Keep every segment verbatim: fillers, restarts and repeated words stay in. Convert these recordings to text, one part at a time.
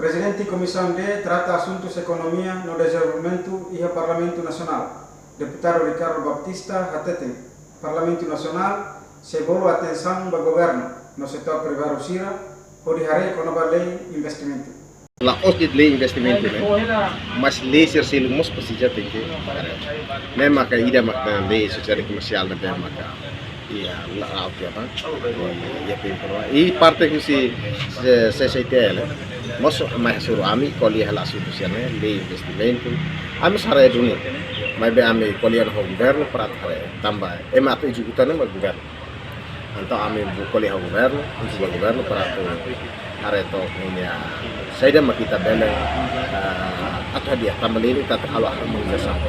Prezidente Komisaun D trata asuntus ekonomia no dezenvolvimentu iha Parlamentu Nasionál, Deputadu Ricardo Baptista, hateten Parlamentu Nasionál sei bolu atensaun ba governu no setór privadu sira hodi haree kona-ba lei investimentu. La'ós de'it lei investimentu ne'e, mas lei sira seluk mós presiza tenke haree. Ne'e maka ida maka lei sosiedade komersiál ne'ebé maka iha la auto apa? Iha pe informa. I parte husi C-, C C I T L mós mai hasoru ami ko'alia hela asuntu sira-ne'e, lei investimentu. Ami sei haree duni. Maibé ami ko'alia ho governu para haree tanba ema atu ezekuta ne'e mak governu. Entaun ami bá ko'alia ho governu, husu ba governu para atu haree took ninia saida mak ita bele, eh, atu hadi'a tanba lei ne'e ita atu halo armonizasaun.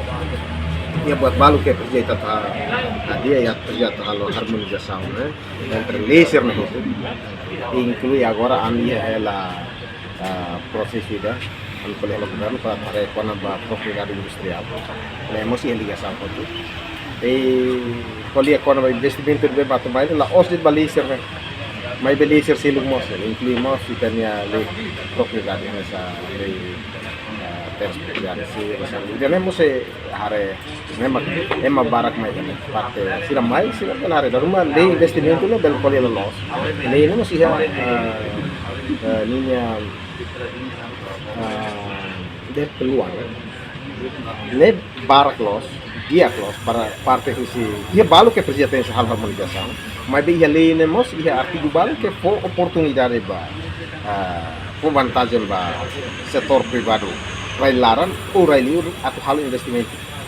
Iha buat balu ke presiza ita atu hadi'a, iha presiza atu halo armonizasaun, ne'e, entre lei sira-ne'e hotu. Inklui agora ami iha hela ah, prosesu ida, ami ko'alia ho governu para haree kona-ba propriedade industriál. Ne'e mós iha ligasaun hotu. I ko'alia kona-ba investimentu ne'ebé atu mai, la'ós de'it ba lei sira-ne'e. Maibé lei sira seluk mós, inklui mós ita-nia lei propriedade, hanesan lei, ah, terras propriedade sira, hanesan. Ida-ne'e mós sei haree, ne'e mak ema barak mai iha ne'e. Parte sira mai, sira bele haree. Dala ruma lei investimentu ne'e bele ko'alia loloos. Lei ne'e mós iha, eh, eh, ninia, eh, de'it peluang. Ne'e barak loos, di'ak loos para parte husi. Iha balu ke presiza tenke halo armonizasaun. Maibé iha lei ne'e mós iha artigu balu ke fó oportunidade ba, eh, fó vantajen ba setór privadu, rai laran ou rai liur atu halo investimentu.